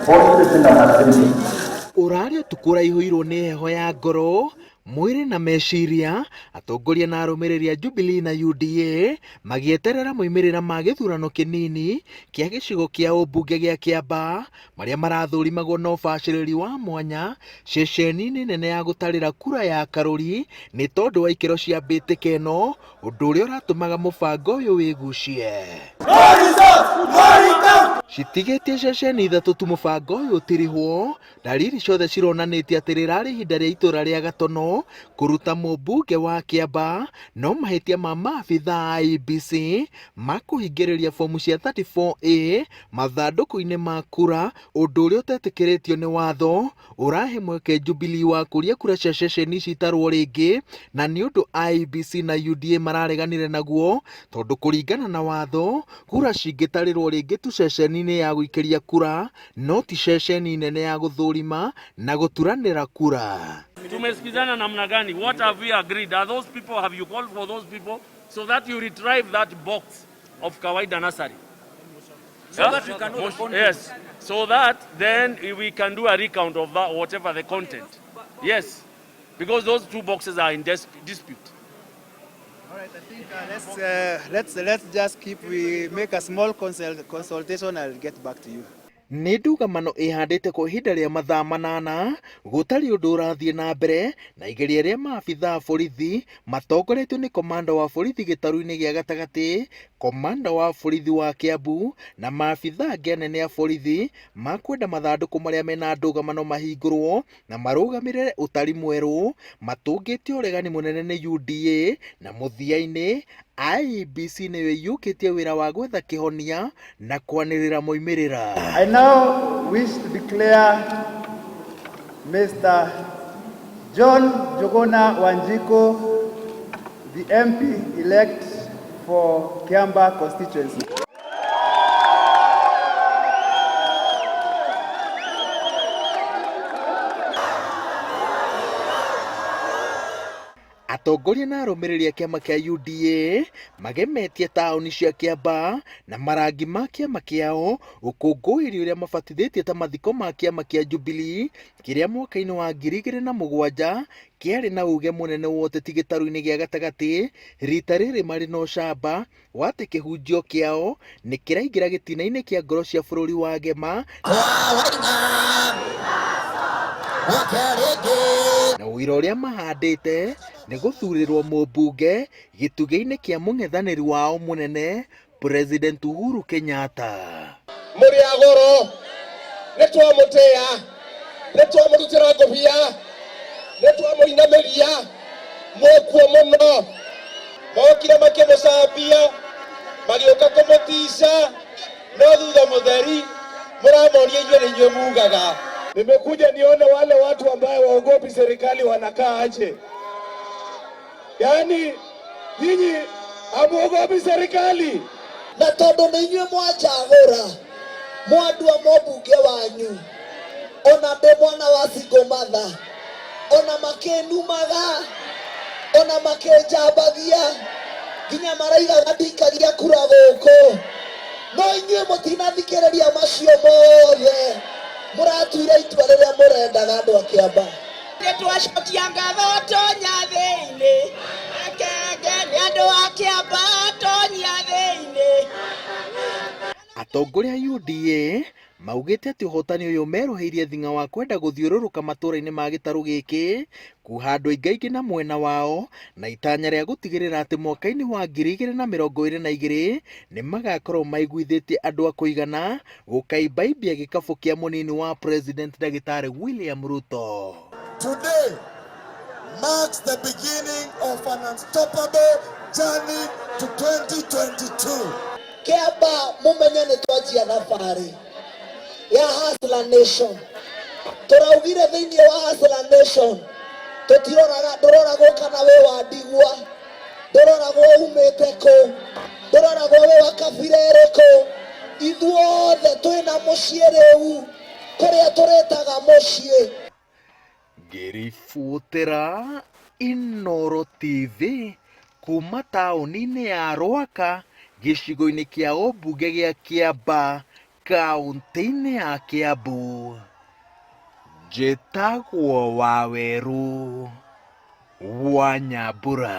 Constituency number 3. Ũrarĩ ũtukũ ũraihũirwo nĩ heho ya ngoro, mwĩrĩ na meciria, atongoria na arũmĩrĩri a Jubilee na UDA magĩeterera moimĩrĩra ma gĩthurano kĩnini kĩa gĩcigo kĩa ũmbunge gĩa Kĩambaa marĩa marathũrimagwo na ũbacĩrĩri wa mwanya ceceni-inĩ nene ya gũtarĩra kura ya Karũri nĩ tondũ wa ikĩro cia mbĩtĩka ĩno, ũndũ ũrĩa ũratũmaga mũbango ũyũ wĩgucie. Citigĩtie ceceni ithatũ tu mũbango ũyũ ũtirihwo, ndariri ciothe cironanĩtie atĩ rĩrarĩ ihinda rĩa itũra rĩa Gatono kũruta mũmbunge wa Kĩambaa, no mahĩtia ma maabitha a IEBC ma kũhingĩrĩria bomu cia 34A mathandũkũ-inĩ ma kura, ũndũ ũrĩa ũtetĩkĩrĩtio nĩ watho, ũrahe mweke Jubilee wa kũria kura cia ceceni ici itarwo rĩngĩ, na nĩ ũndũ IEBC na UDA marareganire naguo tondũ kũringana na watho, kura cingĩtarĩrwo rĩngĩ tu ceceni-inĩ ya gũikĩria kura, no ti ceceni nene ya gũthũrima na gũturanĩra kura. Tumesikizana namna gani? What have we agreed? Are those people, have you called for those people so that you retrieve that box of Kawaida Nursery? So Yeah? that we can know the Motion- content. Yes. So that then we can do a recount of that, whatever the content. Yes. Because those two boxes are in dispute. All right, I think let's just keep, we make a small consultation. I'll get back to you. Nĩ ndũgamano ĩhandĩte kwa ihinda rĩa mathaa manana gũtarĩ ũndũ ũrathiĩ na mbere na igeria rĩa maabitha a borithi matongoretio nĩ komanda wa borithi gĩtarũ-inĩ gĩa gatagatĩ, komanda wa borithi wa Kiambu na maabitha angĩ anene a borithi makwenda mathandũkũ marĩa mena ndũgamano mahingũrwo na marũgamĩrĩre ũtari mwerũ matũngĩte ũregani mũnene nĩ UDA na mũthia-inĩ IEBC nĩyo ĩiyũkĩtie wĩra wa gwetha kĩhonia na kwanĩrĩra moimĩrĩra. I now wish to declare Mr. John Njuguna Wanjiku the MP-elect for Kiambaa constituency. Atongoria na arũmĩrĩri a kĩama kĩa UDA magemetie taũni cia Kĩambaa na marangi ma kĩama kĩao ũkũngũĩri ũrĩa mabatithĩtie ta mathiko ma kĩama kĩa Jubilee kĩrĩa mwaka-inĩ wa ngiri igĩrĩ na mũgwanja kĩarĩ na uge mũnene wa ũteti gĩtarũ-inĩ gĩa gatagatĩ, rita rĩrĩ marĩ na ũcamba wa atĩ kĩhunjio kĩao nĩ kĩraingĩra gĩtina-inĩ kĩa ngoro cia bũrũri wa Gema na ũira ũrĩa mahandĩte nĩ gũthurĩrwo mũmbunge gĩtugĩ-inĩ kĩa mũng'ethanĩri wao mũnene President Uhuru Kenyatta. Mũrĩ a goro, nĩ twamũtĩa, nĩ twamũrutĩra ngũbia, nĩ twamũinamĩria, mwĩkuo mũno. Mokire makĩmũcambia, magĩũka kũmũtica, no thutha mũtheri mũramoria inyuĩ nĩ inyuĩ mugaga. Nimekuja nione wale watu ambaye waogopi serikali wanakaa aje. Yaani nyinyi hamuogopi serikali. Na tondu nĩ inyuĩ mwanjagũra, mwandua mũmbunge wanyu, ona ndĩ mwana wa single mother, ona makĩnumaga, ona makĩnjambagia, nginya maraigaga ndikagia kura gũkũ, no inyuĩ mũtinathikĩrĩria macio mothe, mũratuire itua rĩrĩa mũrendaga andũ a Kĩambaa. Nĩ twacokia ngatho tonya thĩinĩ, akenge nĩ andũ a Kĩambaa tonya thĩinĩ. Atongoria a UDA maugĩte atĩ ũhotani ũyũ merũhĩirie thing'a wa kwenda gũthiũrũrũka matũũra-inĩ ma gĩtarũ gĩkĩ kuha andũ aingaingĩ na mwena wao na itanya rĩa gũtigĩrĩra atĩ mwaka-inĩ wa ngiri igĩrĩ na mĩrongo ĩrĩ na igĩrĩ nĩ magakorwo maiguithĩtie andũ a kũigana gũkaimbaimbia gĩkabũ kĩa mũnini wa President Ndagĩtarĩ William Ruto. Today marks the beginning of an unstoppable journey to 2022. Kĩambaa mũmenye nĩ twanjia thabarĩ ya Hustler Nation. Tũraugire thĩinĩ wa Hustler Nation tũtiroraga, ndũroragwo kana wĩ wa ndigwa, ndũroragwo umĩte kũ, ndũroragwo wĩ wa kabira ĩrĩkũ, ithuothe twĩna mũciĩ rĩu kũrĩa tũrĩtaga mũciĩ. Ngĩribotera Inooro TV kuma taũni-inĩ ya Rwaka gĩcigo-inĩ kĩa ũmbunge gĩa Kĩambaa, Kaũntĩ-inĩ ya Kiambu, njĩtagwo Wawerũ wa Nyambura.